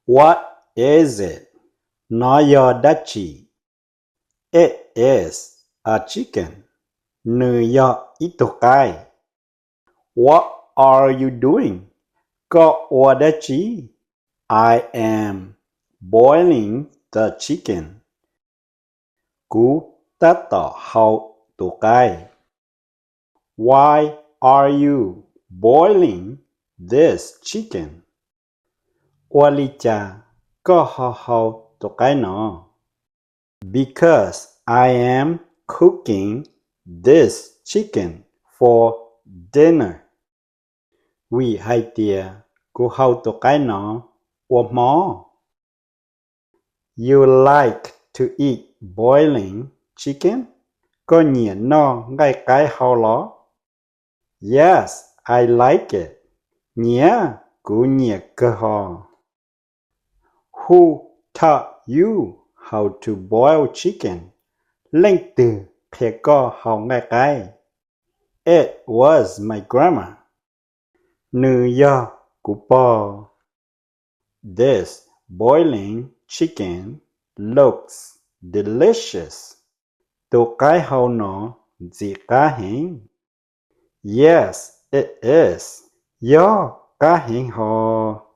What is it? Nov yog dab tsi? It is a chicken. Nws yog ib tug qaib. What are you doing? Koj ua dab tsi? I am boiling the chicken. Kuv tab tom hau tus qaib. Why are you boiling this chicken? Ua li cas koj ho hau tus qaib no? Because I am cooking this chicken for dinner. Vim hais tias kuv hau tus qaib no ua hmo. You like to eat boiling chicken? Koj nyiam noj nqaij qaib hau los? Yes, I like it. Nyiam, kuv nyiam kawg hos. Who taught you how to boil chicken? Leej twg qhia koj hau nqaij qaib? It was my grandma. Nws yog kuv pog. This boiling chicken looks delicious. Tus qaib hau no ntxim qab heev. Yes, it is. Yog, qab heev hos.